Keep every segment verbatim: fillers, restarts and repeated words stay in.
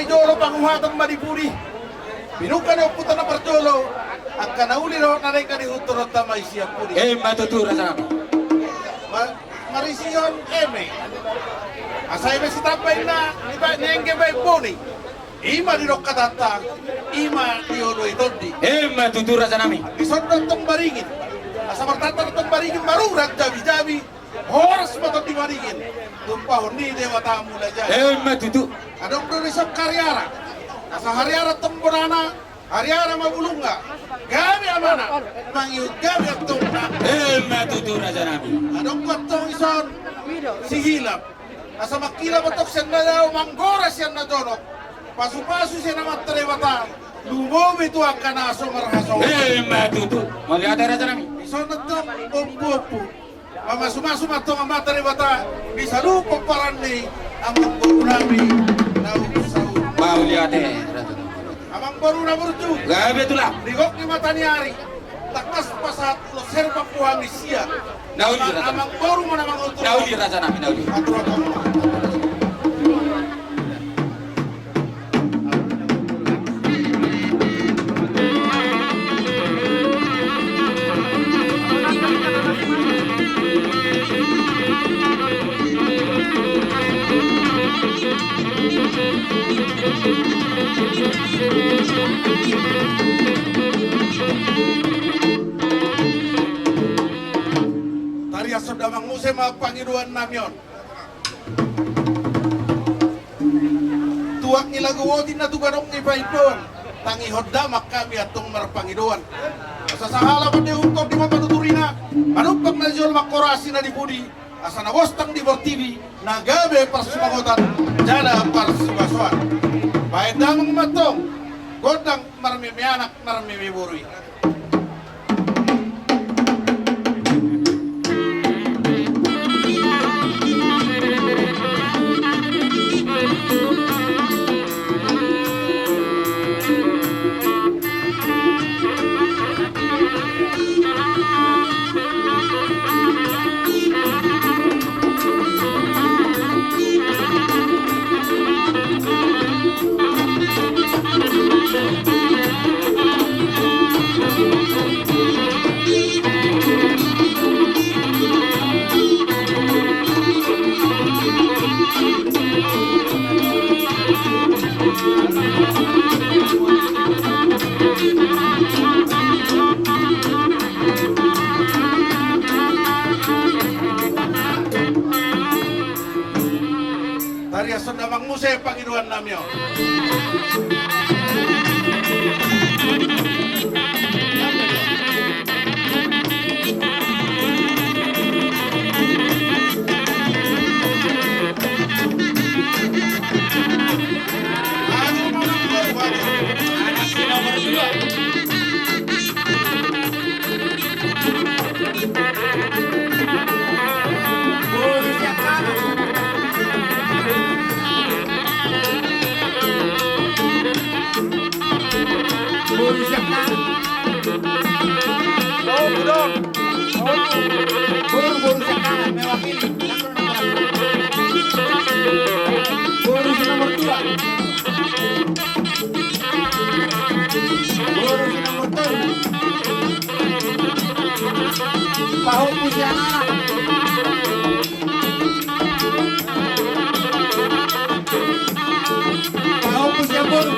Jolo panguhatan ma di pudi. Pinungka ni ompunta na parjolo, angka na uli dohot na denggan, ihut dohot hami sian pudi. Ima tutu, raja nami. Ma-, marisihon eme. Asa eme sitamba inna, iba ni engge baen boni. Ima didok hatanta, ima dioloi tondi. Ima tutu, raja nami. Dison do tong baringin. Asa martanda tong baringin, marurat jabi-jabi. Horas ma tondi baringin, tumpahon ni Debata Mulajadi. Ima tutu. Adong do dison hariara. Asa hariara tong bonana, hariara ma bulungna. Gabe amana, mangihut gabe antongna. Ima tutu, raja nami. Adong do antong dison sihilap. Asa mangkilap antong sian na dao, manggora sian na jonok. Pasu-pasu sian Amanta Debata, lumobi tu angka na so marhasohotan. Ima tutu. Mauliate, raja nami. Dison antong ompu-ompu. Mamasu-masu ma antong Amanta Debata di saluhut pomparan ni amangboru nami na umsaut. Mauliate, raja nami. Amangboru na burju. Gabe tulang. Di gok ni mata ni ari, tangkas pasahat ulos herbang tu hami sia. Na uli, raja nami. Amangboru ma na mangutur. Na uli, raja nami, na uli. Atur, atur. Tariashon damang muse ma pangidoan nami on. Tuak ni lagu boti na tugadong ni paimbaon, tangihon damang hami antong marpangidoan. Asa sahala pandehuthon di ma panuturina, manumpak na di jolo, manghorasi na di pudi, asa na bostang di portibi, na gabe parsimangotan jala parsibasoan. Baen damang ma antong gondang marmeme anak marmeme boru i. Tariashon damang muse pangidoan nami on. Boru si nomor dua. Boru si nomor tolu. Pahompu sian anak. Pahompu sian boru.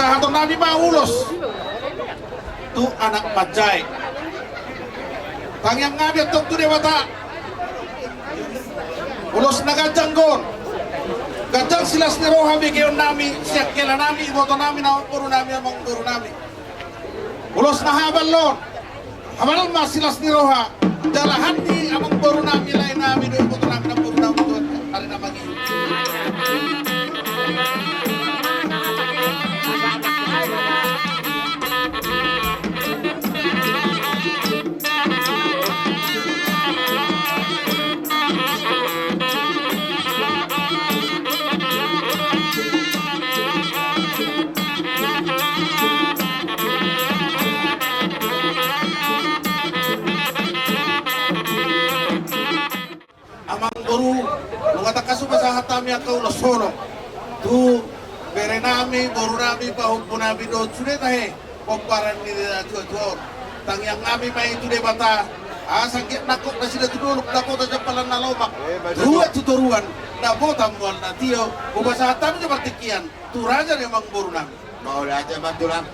Pasahatonnami ma ulos tu anak manjae. Tangiangnami antong tu Debata, ulos na ganjang on, ganjang silas ni roha begeonnami, siangkelanami, ibotonami, amangborunami, amangborunami. Ulos na habal on, habal ma silas ni roha, jala han ni amangborunami, laenami dohot ibotonami, namborunami, tu ari na mangihut. Amangboru, nunga tangkas hupasahat hami angka ulos holong tu berenami, borunami, pahombunami dohot sude tahe pomparan ni natuatua on. Tangiangnami ma i tu Debata, asa anggiat nangkok nasida tu dolok, dapotan jampalan na lomak, ruat tu toruan, dapotan mual na tio. Hupasahat hami jo partingkian tu raja ni amangborunami. Mauliate ma tulang.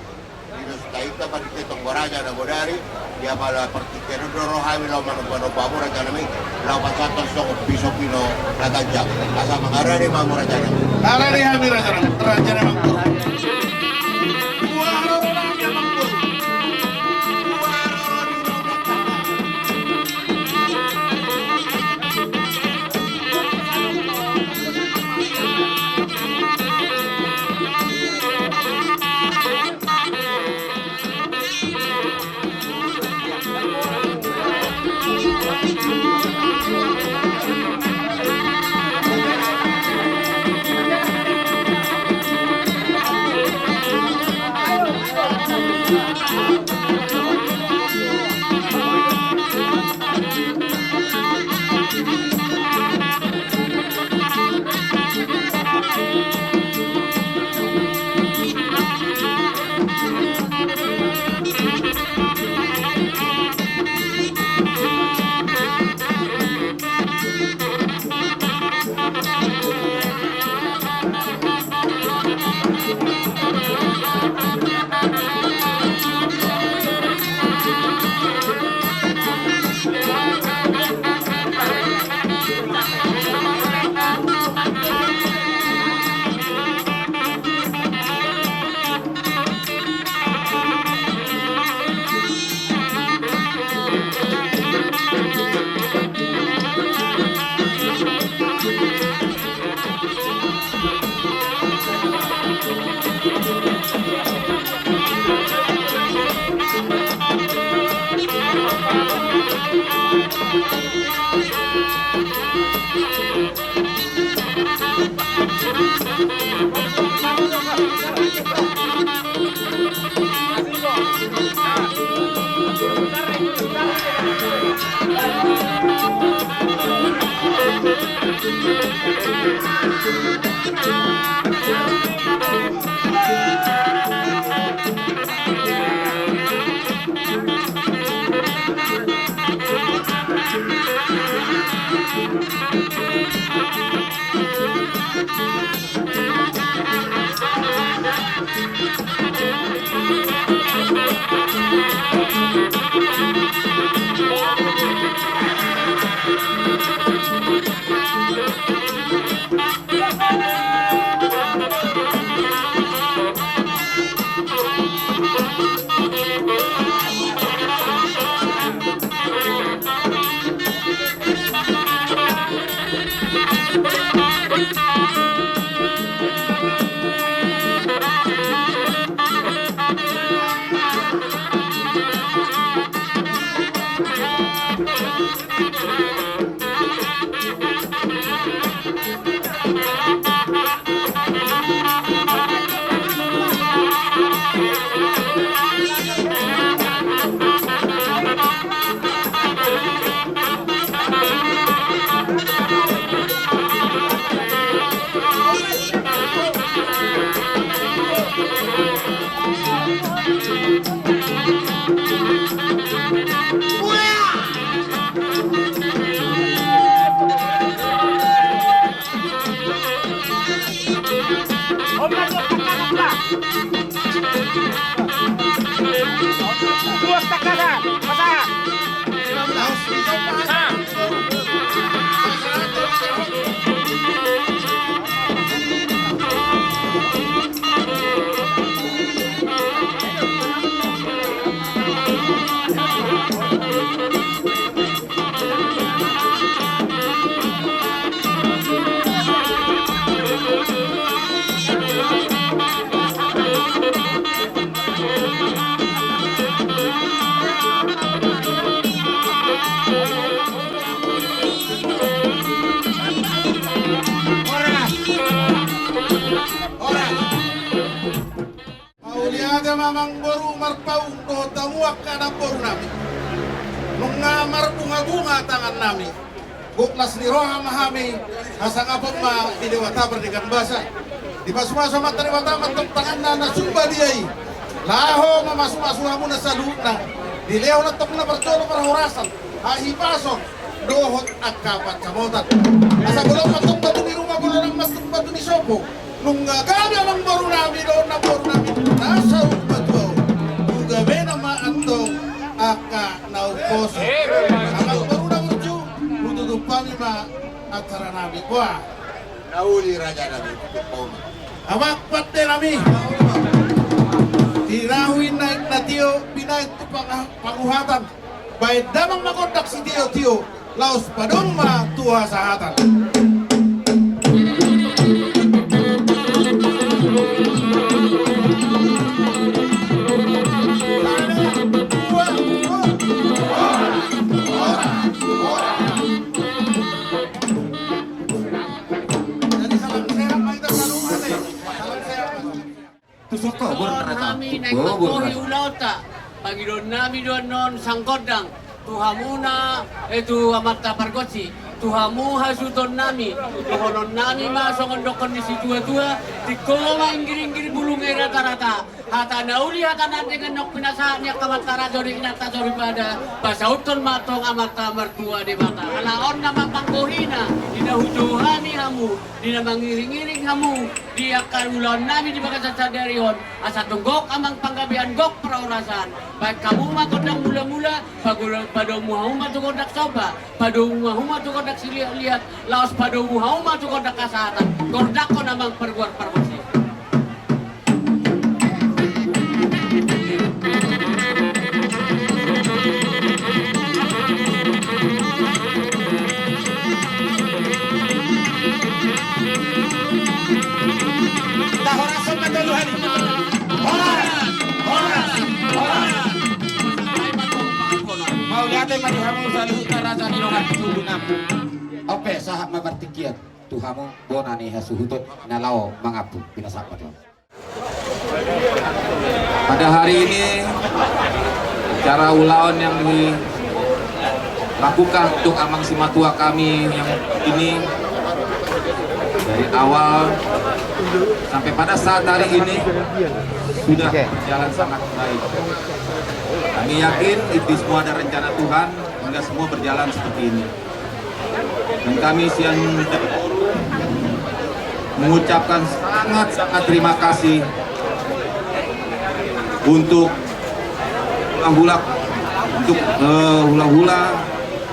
Di dos tainta partingkian tong, raja na bodari. Ia pala partingkian on do roha hami laho manomba-nomba hamu rajanami, laho pasahathon songon pisopino na ganjang. Asa mangarade ma hamu rajanami. Arade hami rajanami, rajanami. Ate ma amangboru Marpaung dohot hamu angka namboru nami. Nunga marbunga-bunga tangan nami. Gok las ni roha ma hami, hasangapon ma di Debata pardenggan basa. Dipasupasu ma Amanta Debata ma antong tanganna na sumbadia i. Laho mamasu-masu hamuna saluhutna. Dilehon antong na parjolo parhorasan, hahipason, dohot angka pansamotan. Asa bolon ma antong batu ni ruma, bolon ma antong batu ni sopo. Nunga gabe amangboru nami dohot namboru nami na saur matua on, tu gabena ma antong angka na umposo. Amangboru na burju, hututup hami ma acara nami. Wah. Na uli raja nami, tutup hami ma. Amang pande nami. Tinahu inna, inna tio, binahen tu pang-, panguhatan. Baen damang ma gondang sitio-tio, laos padomu ma tu hasahatan. Jadi salam sehat ma hita saluhutna. Salam sehat. Tu soko, bor, hami naeng manggohi ulaonta. Pangidoan nami do annon sangkondang tu hamuna, eh, tu amanta pargonsi, tu hamu hasuhuton nami. Dohonon nami ma songon dokkon ni situa-tua: Tingko ma inggir-inggir, bulung i rata-rata. Hata na uli, hata na denggan, naung pinasahat ni angka amanta raja on, inanta soripada, pasauthon ma antong Amanta Martua Debata. Ala on nama panggohina, di na hujou hami hamu, di na mangiring-iring hamu di angka ulaon nami di bagasan sadari on, asa tung gok amang panggabean, gok parhorasan. Baen hamu ma gondang mula-mula, pagolo-, padomu hamu ma tu gondang somba, padomu hamu ma tu gondang siliat-liat, laos padomu hamu ma tu gondang hasahatan. Gondangkon amang parguar pargonsi. Horas, horas, horas. Mauliate ma di hamu saluhutna raja ni dongan tubu nami. Ope, sahat ma partingkian tu hamu bona ni hasuhuton na laho mangampu, pinasahat ma tu hamu. Pada hari ini, acara ulaon yang dilakukan untuk amang simatua kami yang ini, dari awal sampai pada saat hari ini, sudah berjalan sangat baik. Kami yakin itu semua ada rencana Tuhan, hingga semua berjalan seperti ini. Dan kami sian mengucapkan sangat-sangat terima kasih untuk hula-hula, untuk, eh, hula-hula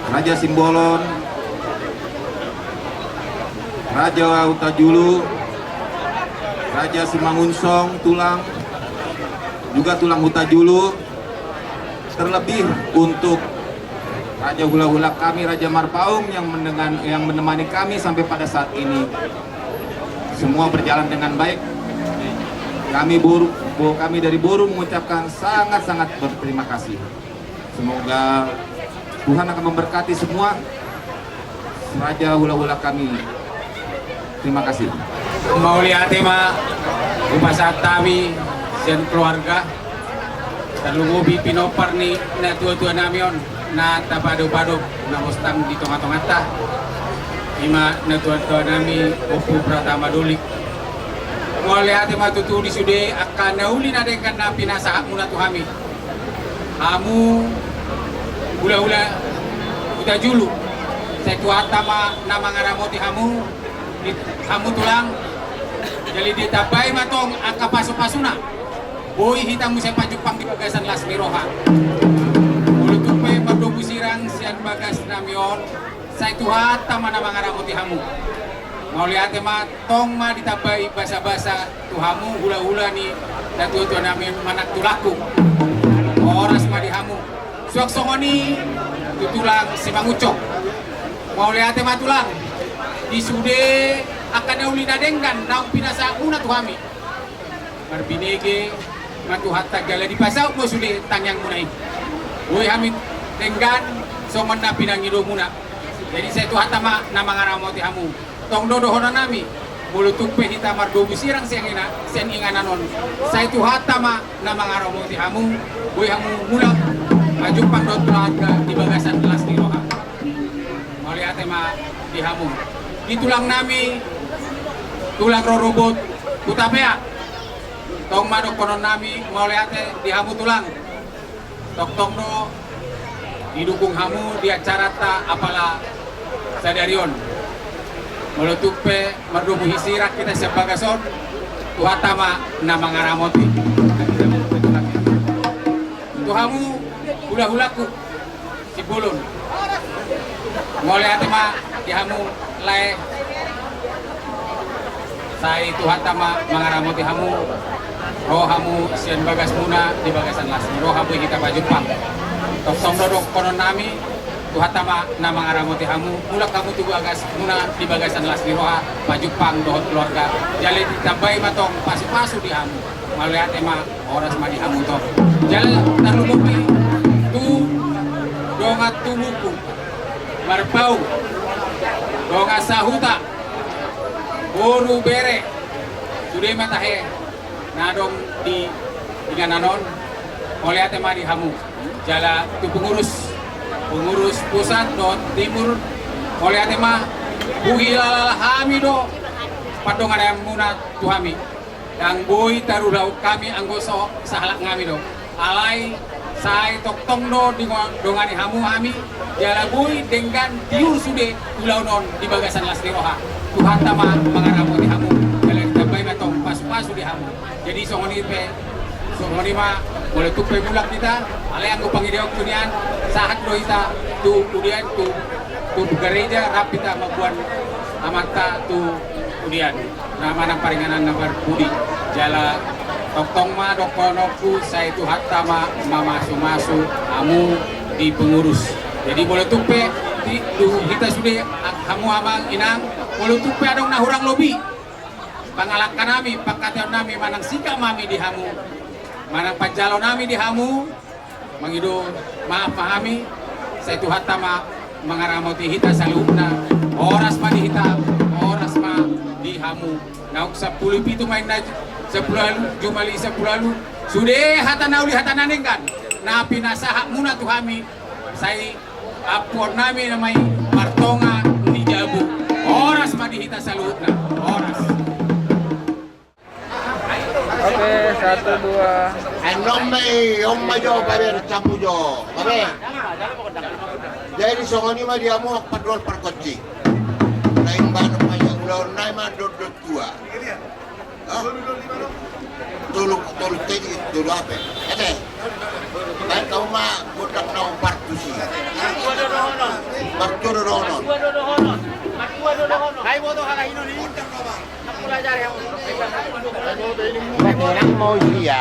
Raja Simbolon, Raja Hutajulu, Raja Simangunsong, Tulang, juga Tulang Hutajulu, terlebih untuk Raja hula-hula kami, Raja Marpaung, yang mendengan-, yang menemani kami sampai pada saat ini. Semua berjalan dengan baik. Kami boru, bo-, kami dari boru mengucapkan sangat-sangat berterima kasih. Semoga Tuhan akan memberkati semua raja hula-hula kami. Terima kasih. Mauliate ma hupasahat hami sian keluarga, tarlumobi pinompar ni natua-tua nami on na tapadopadop na mostang di tonga-tonganta, ima natua-tua nami Ompu Pratama Doli. Mauliate ma tutu di sude angka na uli na denggan na pinasahatmuna tu hami. Hamu hula-hula Hutajulu, sai Tuhanta ma na mangaramoti hamu, di-, hamu Tulang. Jadi ditambai ma tong angka pasu-pasuna. Boi hita muse pajumpang di bagasan las ni roha. Molo tung pe mardomu sirang sian bagas nami on, sai Tuhanta ma na mangaramoti hamu. Mauliate ma, tong ma ditambai basa-basa tu hamu hula-hula ni natua-tua nami manang tulangku. Horas ma di hamu. Suang songon i tu Tulang Simangunsong. Mauliate ma Tulang. Di sude angka na uli na denggan naung pinasahatmuna tu hami. Marbinege ma Tuhanta jala dipasaut do sude tangiangmuna i. Boi hami denggan songon na pinangidomuna. Jadi sai Tuhanta ma na mangaramoti hamu. Tong do dohonon nami, Molo tung pe hita mardomu sirang sian ina, sian inganan on, sai Tuhanta ma na mangaramoti hamu, boi hamu mulak pajumpang dohot keluarga di bagasan las ni roha. Mauliate ma di hamu. Di tulang nami, tulang rorobot Hutapea. Tong ma dohonon nami, mauliate di hamu tulang. Tongtong do didukung hamu di acaranta apala sadari on. Molo tung pe mardomu sirang hita sian bagas on, Tuhanta ma na mangaramoti. Tu hamu hulahulangku Simbolon. Mauliate ma di hamu lae. Sai Tuhanta ma mangaramoti hamu. Ro hamu sian bagasmuna di bagasan las ni roha, boi hita pajumpang. Tongtong do dohonon nami, Tuhanta ma na mangaramoti hamu. Mulak hamu tu bagasmuna di bagasan las ni roha, pajumpang dohot keluarga. Jala ditambai ma tong pasupasu di hamu. Mauliate ma. Horas ma di hamu tong. Jala tarlumobi tu dongan tubungku, marpaung, dongan sahuta, boru, bere, sude ma tahe na adong di inganan on. Mauliate ma di hamu. Jala tu pengurus, pengurus pusat dohot timur, mauliate ma. Huhilala hami do pandongananmuna tu hami. Ndang boi tarulaon hami anggo so sahalak nami do. Alai sai tongtong do didongani hamu hami, jala boi denggan tiur sude ulaon on di bagasan las ni roha. Tuhanta ma mangaramoti hamu, jala ditambai ma tong pasupasu di hamu. Jadi songon i pe, songon i ma, molo tung pe mulak hita, alai anggo pangidoanku nian, sahat do hita tu udian, tu, tu gareja, rap hita mamboan amanta tu udian. Na manang paringanan na marpudi. Jala tongtong ma dohononku, sai Tuhanta ma mamasumasu hamu di pengurus. Jadi molo tung pe di, tu hita sude, hamu amang inang, molo tung pe adong na hurang lobi pangalangka nami, pangkataion nami manang sikap nami di hamu, manang panjalo nami di hamu, mangido maaf ma hami. Sai Tuhanta ma mangaramoti hita saluhutna. Horas ma di hita, horas ma di hamu. Naung sampulu pitu ma inna sampulu ualu, jumali sampulu ualu. Sude hata na uli, hata na denggan na pinasahatmuna tu hami, sai ampuon nami nama i martonga ni jabu. Horas ma di hita saluhutna. Horas. Oke, satu, dua. Annon ma i, on ma jo, pabe, camu jo. Pabe. Jadi songon i ma di hamu, angka pardohot pargonsi. Naeng bahen ma jo ulaon nai ma dondon tua. Hah? Tolu, tolu tedi, tolu ape? Ete. Baen hamu ma gondang naung partusi. Partua do dohonon. Gondang nama. Magellang mau dia.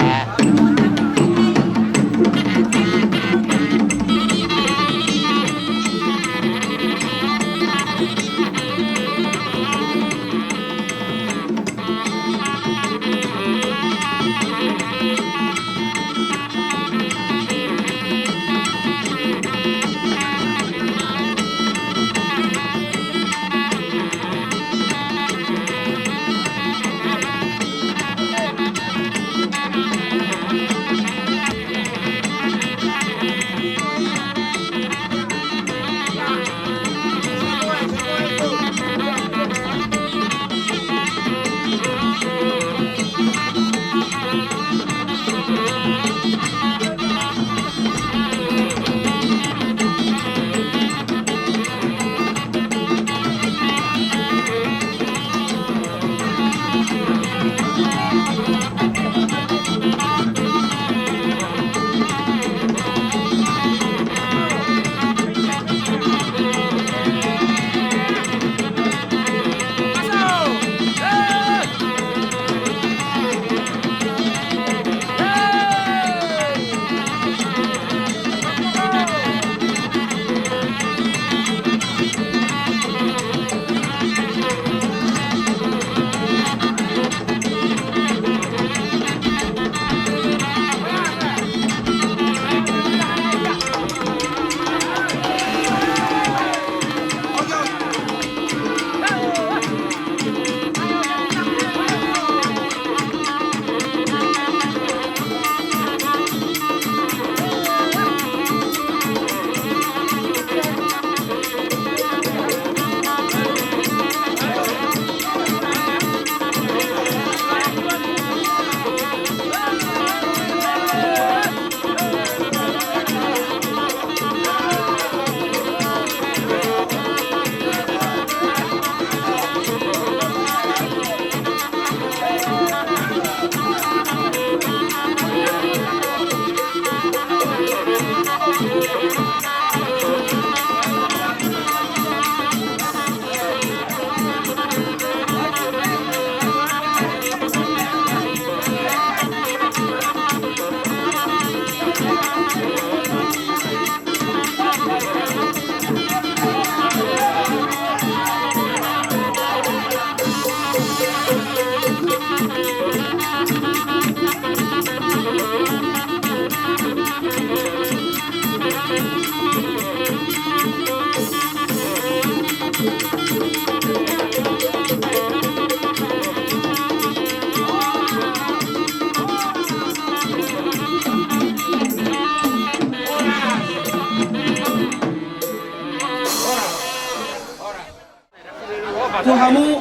Tu hamu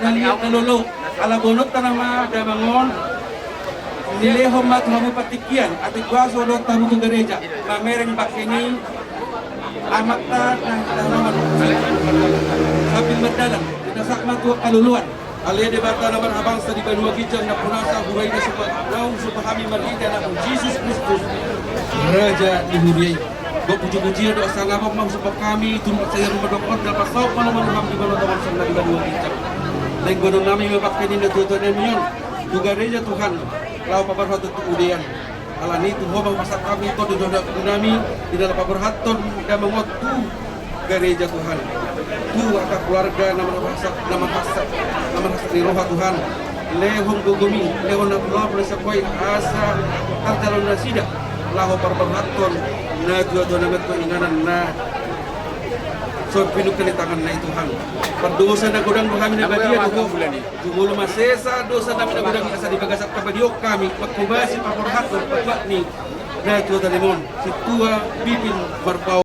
na liat na lolo, ala boanonta nama damang on, nilehon ma tu hamu partingkian, atik boasa dohot hamu tu gareja, mamereng bangke ni amanta na hita roman. Sambil mardalan, hita sahat ma tu angka loloan. Ale Debata na marhabangsa di banua ginjang, na punasa hurang i na supa, naung supa hami marhite Anakmu Jesus Kristus, Raja ni huria i. Gok puji-pujian dohot hasangapon ma husumpak hami, tumpak saja rumah dokon, dan pasau malu-malu ham di banua tonga sana di banua ginjang. Naeng boanon nami ma bangke ni na tua-tua nami on tu gareja Tuhan, laho paborhathon tu udean. Alani tu Ho ma hupasahat hami, Ho do dohot nami, di na laho paborhathon damang on tu gareja Tuhan. Tu angka keluarga na marhasat, na marhasat, na marhasat ni roha Tuhan. Lehon gogom i, lehon na pulapula sian Ho i asa tarjalo nasida laho paborhathon na tua-tua nami tu inganan na so pinungka ni tanganna i Tuhan. Pardosa na godang do hami na badia tu Ho. Jumolo ma sesa dosa nami na godang i asa di bagasan pangadion hami manghobasi paborhathon patuak ni na tua-tua nami on, Sintua Pipin Marpaung.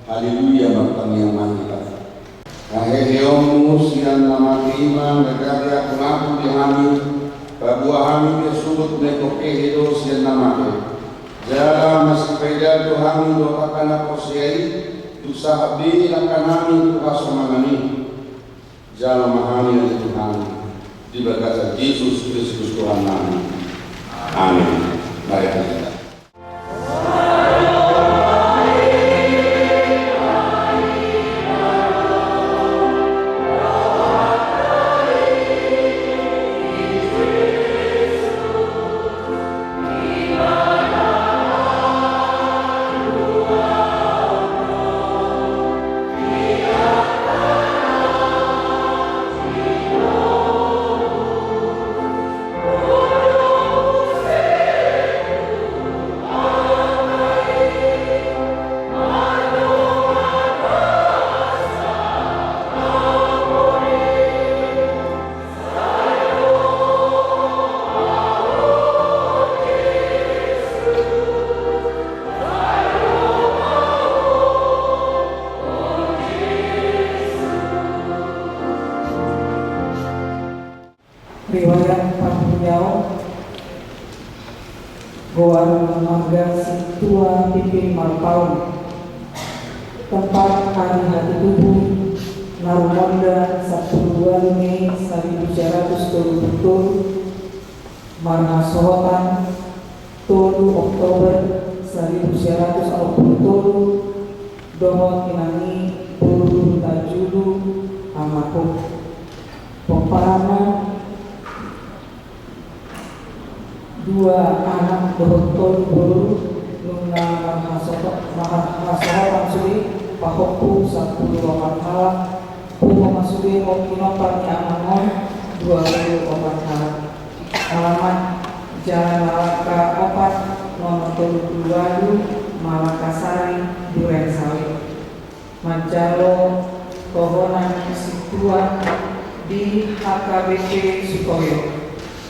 Haleluya, martangiang ma hita. Haheheonmu sian na mate i ma na gabe apungapu di hami, paboa hami pe suhut na ingkon hehe do sian na mate. Jala masipaida do hami dohot angka na porsea i, tung sahat be langkanami tu hasonangan i. Jalo ma hami ale Tuhan, di bagasan Jesus Kristus Tuhannami. Amin. Mari kita. Riwayat Parhuriaon. Goar marga Sintua Pipin Marpaung. Tempat ari hatutubu, Narumonda, sampulu ualu Mei saribu sia ratus tolu pulu tolu, marhasohotan tolu Oktober saribu sia ratus onom pulu tolu, dohot inang i boru Tajulu Amaho. Pomparanna, dua anak dohot tolu boru, nunga marhasohot-, marhasohotan sude, pahompu sampulu opat halak, pungu ma sude, pinompar ni amang on dua pulu opat halak. Alamat: Jalan Malaka opat, nomor tolu pulu ualu, Malakasari, Duren Sawit. Manjalo tohonan sintua di H K B P Sutoyo.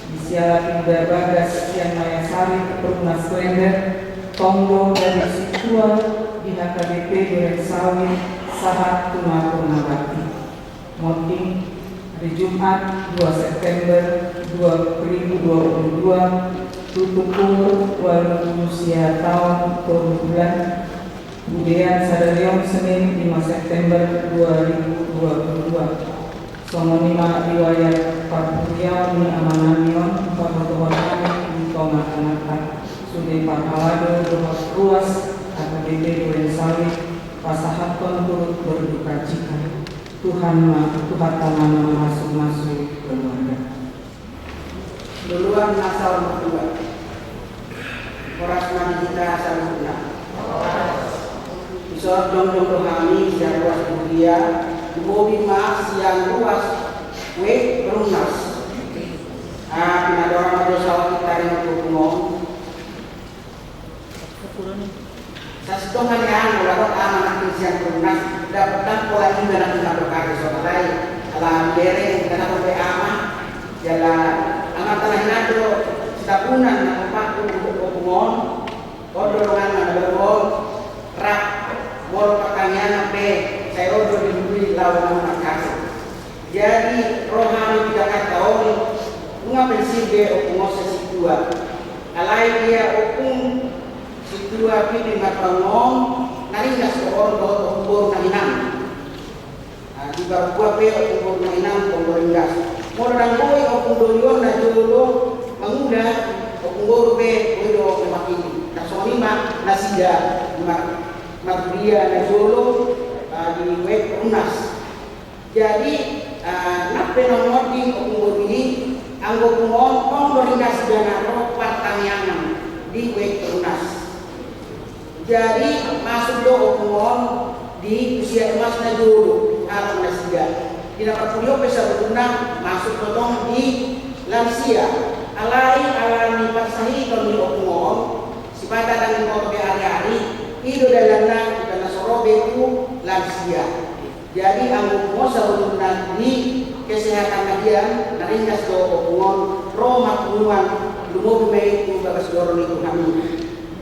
Di siala pinda bagas sian Mayasari, Perumnas Klender, tong do gabe sintua di H K B P Duren Sawit sahat tu na purna bakti. Monding, hari Jumat, dua September dua ribu dua puluh dua, tutup umur ualu pulu sia taon tolu bulan. Budean sadari on, Senin, lima September dua ribu dua puluh dua. Songon i ma riwayat parhuriaon ni amanami on, pabotohon hami di tonga-tonganta. Sude parhalado dohot ruas H K B P Duren Sawit pasahathon turut berduka cita. Tuhan ma, Tuhanta ma na mamasu-masu keluarga. Luluan na saur matua. Horas ma di hita saluhutna. Dison jongjong do hami sian ruas di huria, lumobi ma sian ruas W Perumnas. Ah, pinadua ma do saut hita ringot tu ompung on. Sasintongkan ni an, molo adong ama nangkin sian Perumnas, dapot nang pola iba nangkin na berkarya so alai, ala bereng, tanahon be ama, jala amanta na hinado Sitabunan na ompung, ompung on, on do donganna na baru on, rap, molo partangiangan pe, sai on do dilului laho nang markasih. Jadi, roha ni di Jakarta on, nunga pensiun be ompung on sai sintua. Alai dia ompung sintua Pipin Marpaung on, na ringgas do on dohot ompung boru na inang. Ah, di parbuat pe ompung boru na inang, ompung boru ringgas. Molo ndang boi ompung boru on na jolo mangula, ompung boru pe boi do mewakili. Tarsongon i ma nasida, mar-, marhuria na jolo, ah, di W P Perumnas. Jadi, eh, nang pe na monding ompung boru i, anggo ompung on, on do ringgas jala ro partangiangan di W P Perumnas. Jadi, masuk do ompung on di usia emas na jolo, halak nasida. Di na parpudi on pe sabotulna masuk do tong di lansia. Alai, ala ni parsahiton ni ompung on, sipata ndang diboto be ari-ari, i do dalanna, di na so ro be tu lansia. Jadi, anggo ompung on sabotulna di kesehatan na hian, na ringgas do ompung on ro marpunguan, lumobi ma i tu bagas joro ni Tuhan i.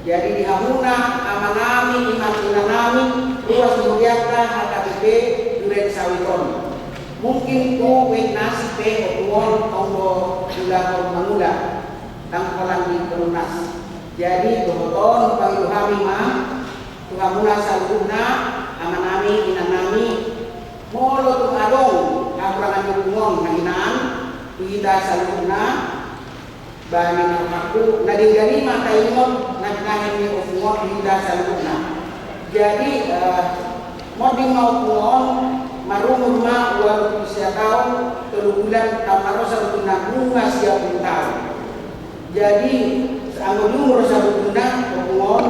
Jadi di hamuna amanami, inanami, ruas ni hurianta H K B P Duren Sawit on. Mungkin tu Banyuasin pe ompung on, tong do ulahon mangula, ndang holan di Perumnas. Jadi dohot on pangido hami ma tu hamuna saluhutna, amanami, inanami, molo tung adong hahurangan ni ompung on, na hinan tu hita saluhutna, bahen ni rohangku, na denggan i ma taingot na binahen ni ompung on tu hita saluhutna. Jadi, eh, monding ma ompung on, marumur ma ualu pulu sia taon tolu bulan, taon na ro saluhutna nunga sia pulu taon. Jadi, anggo di umur saluhutna ompung on,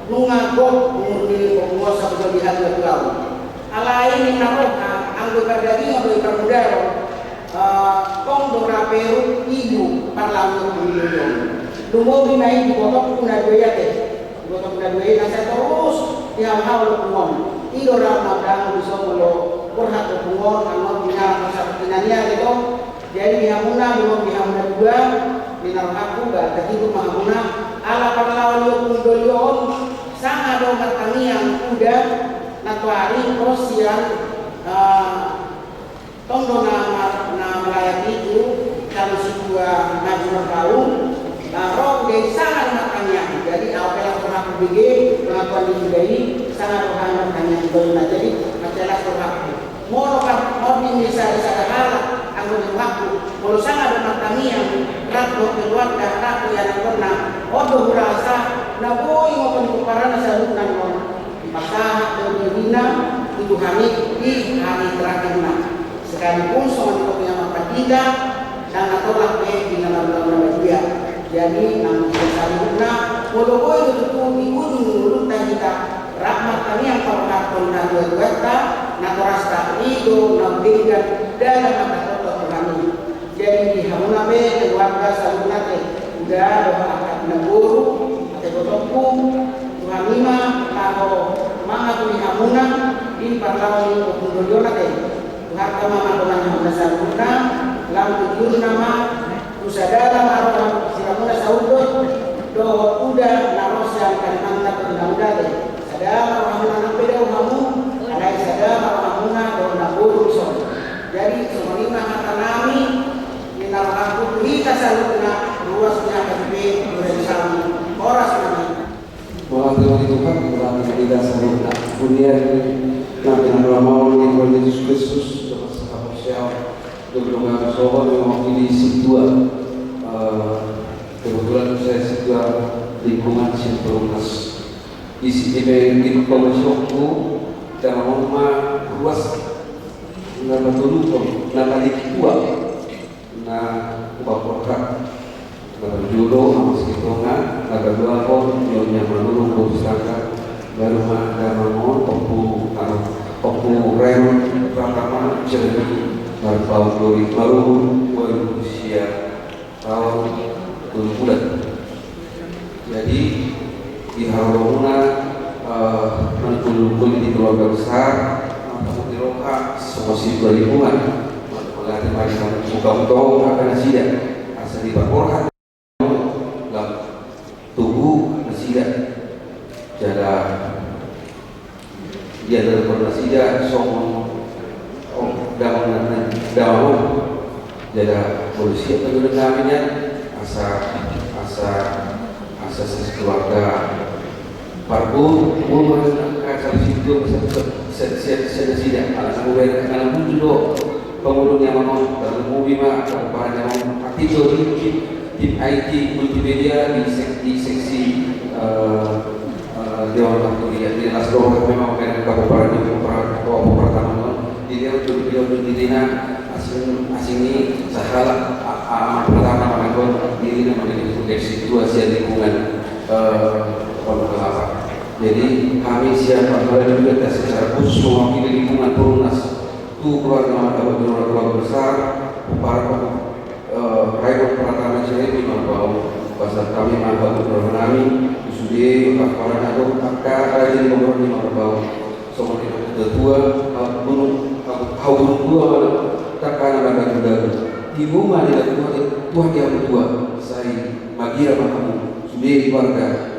nunga gok umur ni ompung on saluhutna di hatuatuaon. Alai ninna roha, anggo pardagingon dohot parmudaon, eh, tong do ra peru ibu parlangit ni doli on. Lumobi ma i di ibotongku na dua i ate. Di ibotongku na dua i na sai torus dihawahao ompung on. I do ra mardongan dison molo borhat ompung on, anggo di na saluhutna i ate do. Jadi di hamuna, di hamuna dua, ninna rohangku ba tarhibur ma hamuna, ala parlao ni ompung doli on, sanga do martangiang uda, na tuari ro sian, eh, tong do na ma-, na malayat i tu, kami situa maju marbau, na ro uda i sanga do martangiang. Jadi au pe las rohangku bege, pengakuan ni uda i, sanga do hami martangiang uda i. Jadi, mansai las rohangku. Molo kan, molo di misa di sada halak, anggo di rohangku, molo sanga do martangiang, rap dohot keluarga, rap dohot ianakhonna, on do hurasa, na boi ngopon pomparanna saluhutna on. Dipasahat do dirina, tu Tuhan i, di hari terakhirna. Sekalipun songon i do pe na marpandita, ndang na tolap pe di na marulaon na badia. Jadi, nang di saluhutna, molo boi do tutu di ujung ni ngolunta hita, rap martangiang paborhathon hatuatuanta, natorasta i do na umdenggan dalan na tatoto Tuhan i. Jadi di hamuna pe keluarga saluhutna ate, uda dohot angka na boru, ate ibotongku, tu hami ma laho mangaku ni hamuna di parlao ni ompung doli on ate. Tuhanta ma mandongani hamuna saluhutna, lam tu jurna ma, tu sada ma ro siramuna saundut, dohot uda na ro sian Kalimantan tu na uda ate. Sada ma rohamuna nang pe dao hamu, alai sada ma rohamuna dohot na boru dison. Jadi, songon i ma hata nami, ninna rohangku tu hita saluhutna, ruas ni H K B P Duren Sawit. Horas ma hita. Mauliate ma di Tuhan, mauliate ma di hita saluhutna. Kemudian, na pinarrohahon ni Tuhan Yesus Kristus, dohot sahaporseaon, dohot dongan sohot, memang di situa, eh, kebetulan saya situa lingkungan sian Perumnas. Di sini pe di komisi waktu, damangonku ma ruas na patoluhon, na paling tua, na paborhat, na parjolo Ama Silitonga, na paduahon Nyonya Manurung Boru Sitanggang, baru ma damangon Ompu, anu, Ompu Raymond Pratama Jeremy, marpaung doli, marumur ualu pulu sia taon tolu bulan. Jadi, di haroromuna, eh, manungkun-ungkun di keluarga besar, mantap di roha, songon situa lingkungan. Mauliate ma di hamu, buka utong, angka nasida. Asa dipaborhat, lam tubu nasida. Jala diandalhon nasida songon, oh, damang na, damang on. Jala molo siap na dohonon nami nian, asa, asa, asa sakeluarga parboru, boru ma na, asa situa, asa, asa, asa, asa nasida. Ala na muda, ala na muncul do pangolu ni amang on, tarlumobi ma pomparan ni amang on. Aktif do di, di Tim I T multimedia di sek-, di seksi, eh, eh, Dewan Waktu, ya, di las dohot memang pengen ke pomparan, di pomparan, ke pomparan pertama, di dia untuk, dia untuk di dina asing, asing ni sahala, a-, a-, pertama mengaku diri nama di situasi lingkungan, eh, Pondok Kelapa. Jadi kami siap, Pak Kepala, juga secara khusus mewakili lingkungan Perumnas. Tu keluarga, keluarga besar, para, eh, Raymond Pratama Jeremy marpaung, pasahat hami ma hagum ni roha nami tu sude, para, para na adong angka raja ni parboruon i marpaung. Songon i ma tu tua, hau gunung, hau, hau gunung tua, ma angka na mardagu-dagu. Di bunga ni dagu tua, tua di hamu tua, sai magira ma hamu, sude keluarga.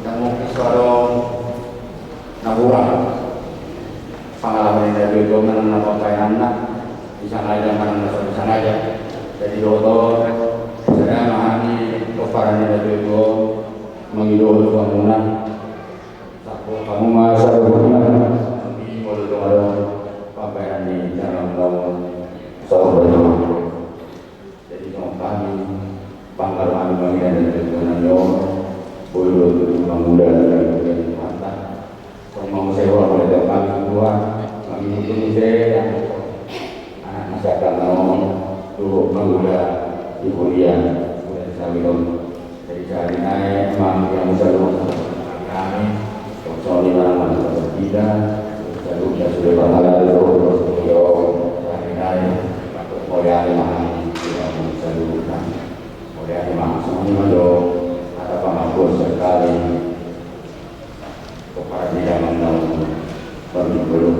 Ndang mungkin so adong na hurang pangalaman ni na tuatua manang na pambahenanna, disangaja manang na so disangaja. Jadi dohot on, sada ma hami pomparan ni na tuatua mangido tu hamuna. Sangkop hamu ma saluhutna. Molo adong pambahenan ni jala ulaon, saur matua. Jadi songon hami, bangga do hami mangido tu Tuhan i, boi do tu mangula di Tuhanta. Songon muse, molo adong hami tu Tuhan, mangido tu muse, anak na sian na on, tu mangula di huria, huria sawit on. Jadi sahali nai, amang, ia musaluhon hami, songon i ma amang, hita saluhutna sude parhalado dohot parhalado. Sahali nai, mauliate ma hami, ia musaluhon hami. Mauliate ma, songon i ma jo hata pangakuan sekali. Kepada dia menang, bagi belum.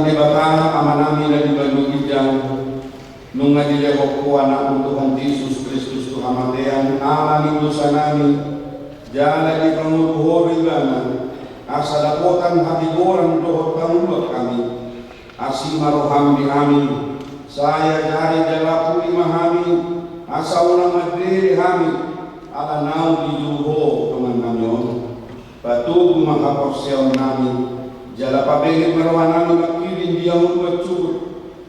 Debata Amanami na di banua ginjang, nunga dilehon Ho Anakmu Tuhan Jesus Kristus tu hamatean ala ni dosanami, jala dipangolu Ho do Ibana, asa dapotan habigoran dohot hangoluan hami. Asi ma roham di hami, sai ajari jala puli ma hami, asa unang mandele hami, ala naung dijou Ho dongannami on. Patogu ma haporseaonnami, jala pabenget ma rohanami mangkirim di hangoluan sogot,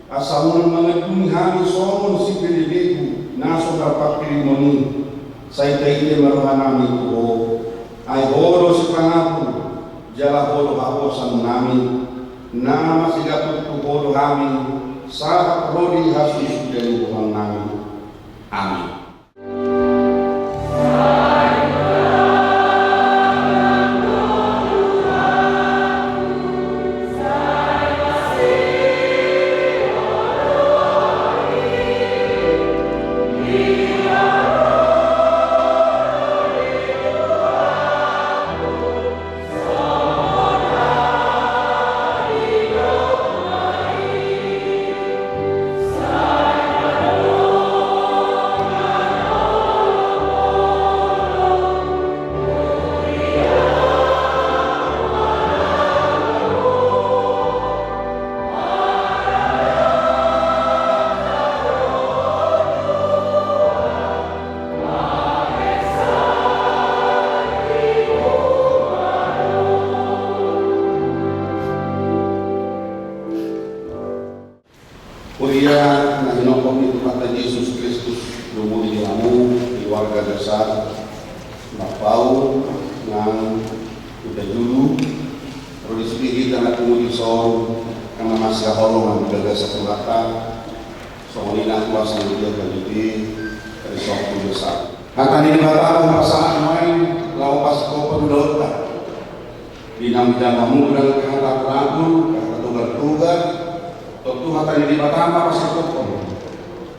asa unang mangandungi hami songon sipelebegu na so tarpangkirimon i. Sai taida ma rohanami tu Ho, ai Ho do sipangampun, jala Ho do haposanami, na masigatur tu Ho do hami, sahat ro di hasuhuton ni rohanami. Amin. Huria na hinophop ni Tuhanta Jesus Kristus, domu di hamu keluarga besar Marpaung nang Hutajulu, ro di sude hita na tumuli dison, angka na masihaholongan di bagasan Tuhanta, songon i nang kuasa ni Debata di sude, ro di son tu dosa. Hata ni Debata ma pasahat nuaeng laho pasingkophon ulaonta. Di na hujalo hamu, ndang pe hata pulapul, hata togar-togar, tontu hata ni Debata ma pasingkophon.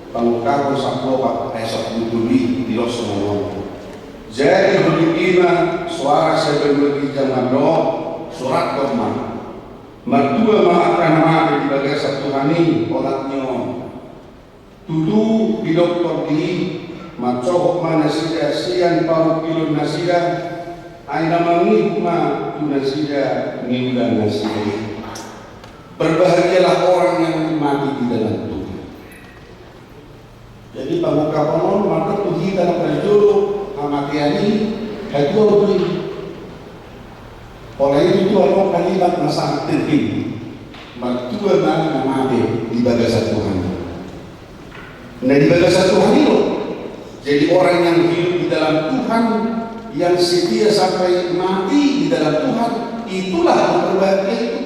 Pangungkapon sampulu opat ayat sampulu tolu i didok songon on. Jadi, songon i ma soara sian banua ginjang mandok, surathon ma: Martua ma angka na mate di bagasan Tuhan i olat ni on. Tutu didok tondi i, mansohot ma nasida sian parungkilon nasida, ai na mangihut ma tu nasida niula nasida i. Berbahagialah orang yang mati di dalam Tuhan. Jadi, pangungkapon on mandok tu hita na parjolo hamatean i, hatuaon do i. Pola i tutu adong kalimat na sangat penting: Martua ma na mate di bagasan Tuhan. Nah, di bagasan Tuhan i do. Jadi, orang yang hidup di dalam Tuhan, yang setia sampai mati di dalam Tuhan, itulah yang berbahagia itu.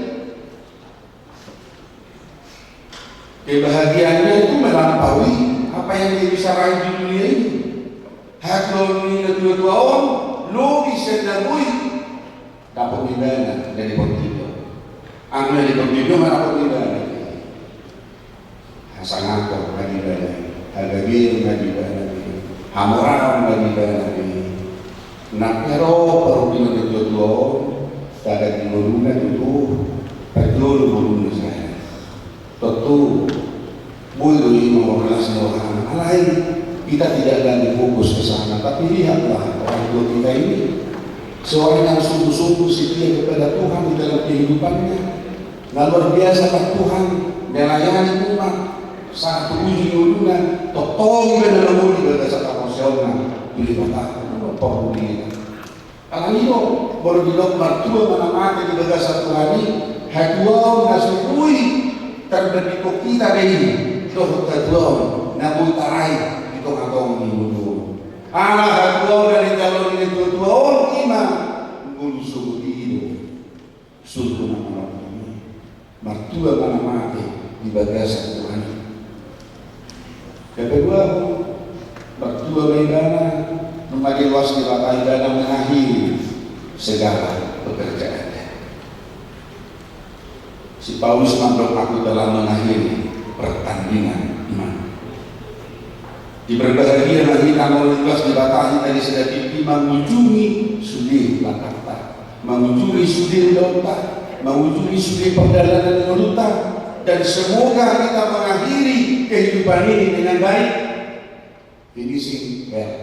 Kebahagiaannya itu melampaui apa yang dia bisa raih di dunia ini. Hatuaon ni natuatua on, lobi sian na boi dapot ibana na di portibi on. Anu na di portibi on, dapot ibana. Hasangapon na di ibana, hagabeon na di ibana, hamoraon na di ibana. Nang pe adong parungkilon ni natuatua on, tagan ni ngoluna tutu, parjolo ngoluna sada. Tontu boi do i mangornasi rohana. Alai kita tidak lagi fokus ke sana, tapi lihatlah orang tua kita ini, seorang yang sungguh-sungguh setia kepada Tuhan di dalam kehidupannya. Na luar biasa ma Tuhan, melayani umat, sahat tu ujung ngoluna, tongtong pe na mangolu di bagasan haporseaonna tu Debata, na porlu di hita. Alani i do, molo didok martua ma na mate di bagasan Tuhan i, hatuaon na so boi tarbandingkon hita be i dohot hatuaon na boi taraih di tongatonga ni ngolu on. Ala hatuaon na nijalo ni natuatua on i ma ngolu sogot i do. Sungguh na manang martua ma na mate di bagasan Tuhan i. Kepaduahon, martua ma ibana, nunga diloas Debata ibana mengakhiri segala pekerjaannya. Si Paulus mandok, aku telah mengakhiri pertandingan iman. Jadi berbahagia ma hita molo diloas Debata hita di sada tingki mangujungi sude langkahta, mangujungi sude ulaonta. mengujungi sude pardalanan ni ngolunta, dan semoga kita mengakhiri kehidupan ini dengan baik. Finishing well.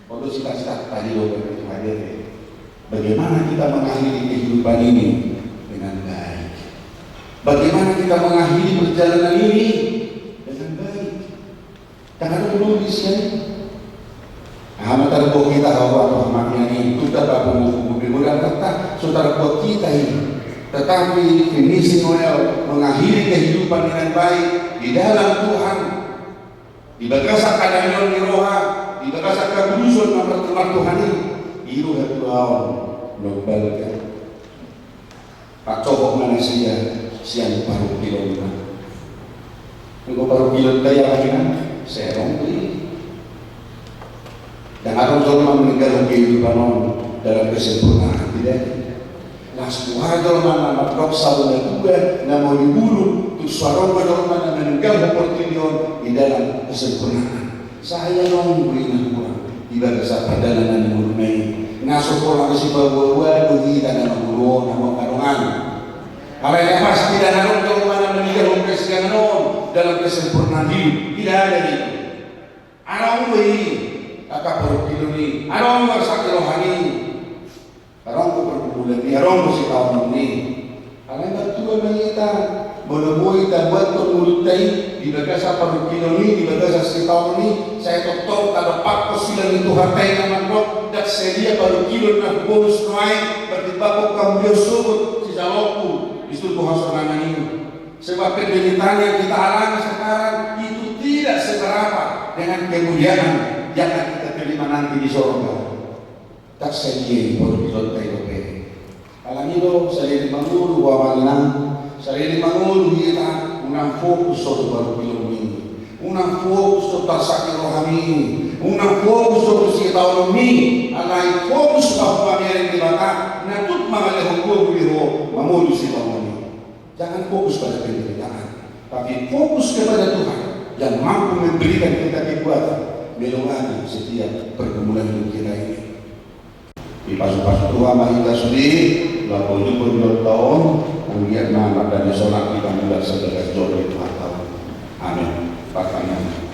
Perlu cita-cita tadi lo berarti hadir ya. Bagaimana kita mengakhiri kehidupan ini dengan baik? Bagaimana kita mengakhiri perjalanan ini dengan baik? Jangan dulu di sini. Aha ma tarbuat hita, hawa tu hamamian i, tu tapapungu-pungu pe godang rata, so tarbuat hita i. Tetapi finishing well, mengakhiri kehidupan dengan baik di dalam Tuhan, di bagasan hadameon ni roha, di bagasan habujuon na martuhan i, i do hatuaon na umbalga. Pacohot ma nasida sian parungkilonna. Anggo parungkilonta i, aha do i? Sai adong do i. Ndang adong jolma meninggalhon kehidupan on dalam kesempurnaan, tidak. Las puha jolma na mandok saur matua na molo dibulung, tung so adong do jolma na meninggalhon portibi on di dalam kesempurnaan. Sai adong do i na hurang di bagasan pardalanan ni ngoluna i. Na so pola sipaboa-boa do hita na mangolu on, amang dongan. Alai na pasti ndang adong jolma na meninggalhon hasiangan on dalam kesempurnaan hidup. Tidak ada itu. Adong do i angka parungkilon i, adong do sakit rohani. Adong do pergumulan i, adong do sitaonon i. Alai martua ma hita, molo boi tabuathon ngolunta i di bagasan parungkilon i, di bagasan sitaonon i, sai tongtong tadompakhon silang ni Tuhanta i na mandok, ndang sadia parungkilon na hubonus nuaeng, pertimbangkon hamuliaon sogot sisalongku di suruga hasonangan i. Sebab penderitaan yang kita alami sekarang itu tidak seberapa dengan kemuliaan yang akan kita terima nanti di sorga. Ndang sadia i parungkilonta i dope. Alani do, salelengleleng mangolu, amang inang, salelengleleng mangolu hita, unang fokus ho tu parungkilonmi, unang fokus ho tu sakit rohami, unang fokus ho tu sitaononmi, alai fokus ma tu pamearan ni Debata na tuk mangalehon gogo di ho mangolu sitaonon i. Jangan fokus pada penderitaan, tapi fokus kepada Tuhan yang mampu memberikan kita kekuatan melewati setiap pergumulan hidup kita ini. Dipasu-pasu Tuhan ma hita sude, laho ujungkon di on taon, anggiat ma mardame sonak hita mulak sabagas joro ni Tuhanta on. Amin. Patangianghon.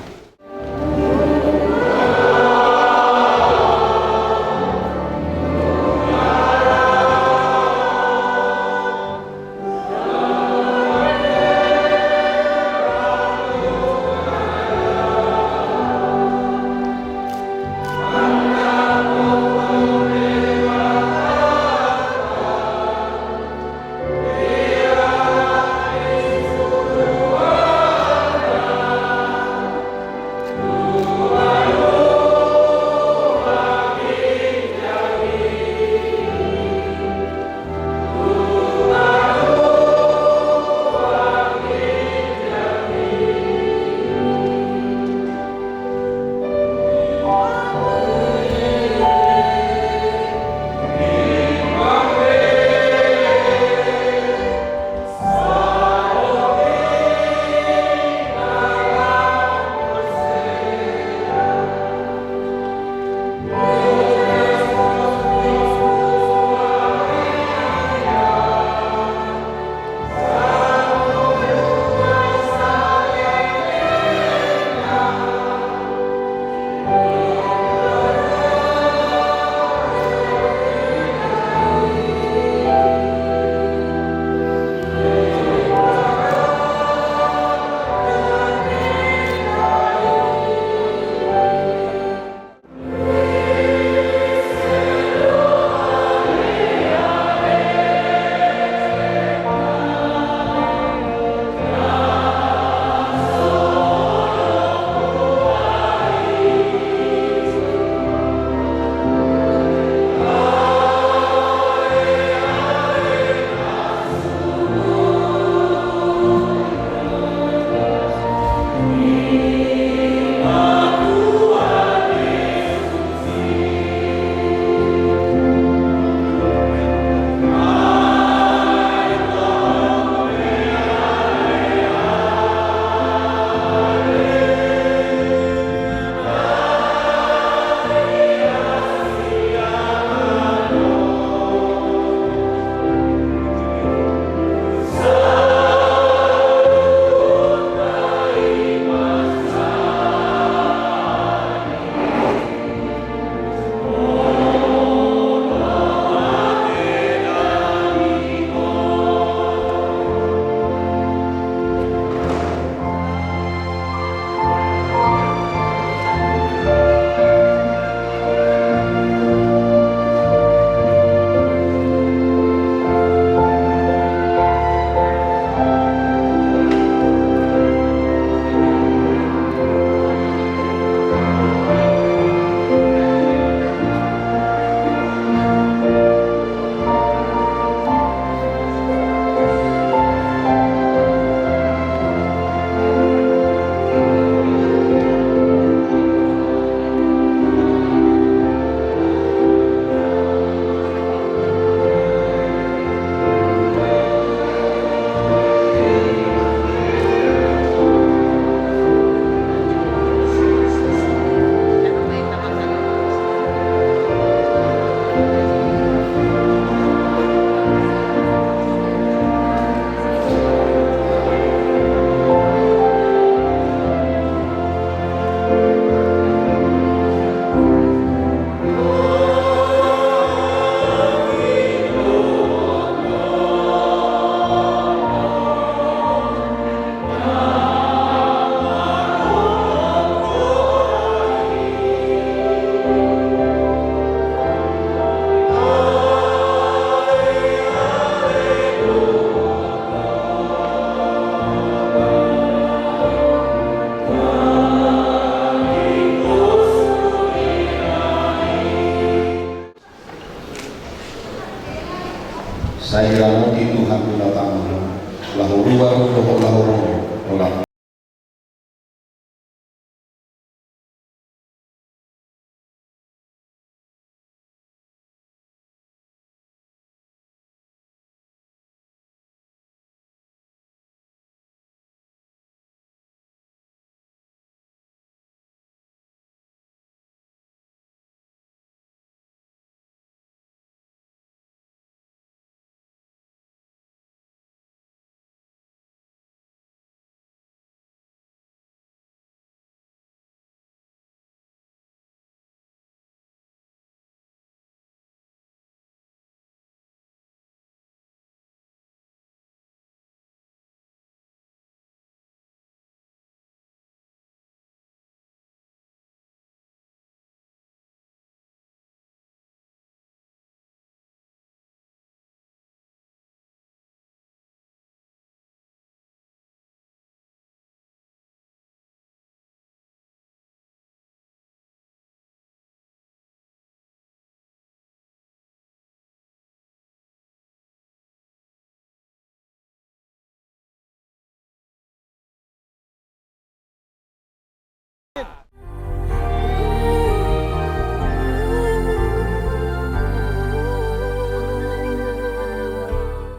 Sai ramoti Tuhan tu na tanggung, laho rua tu dohot laho onom, holan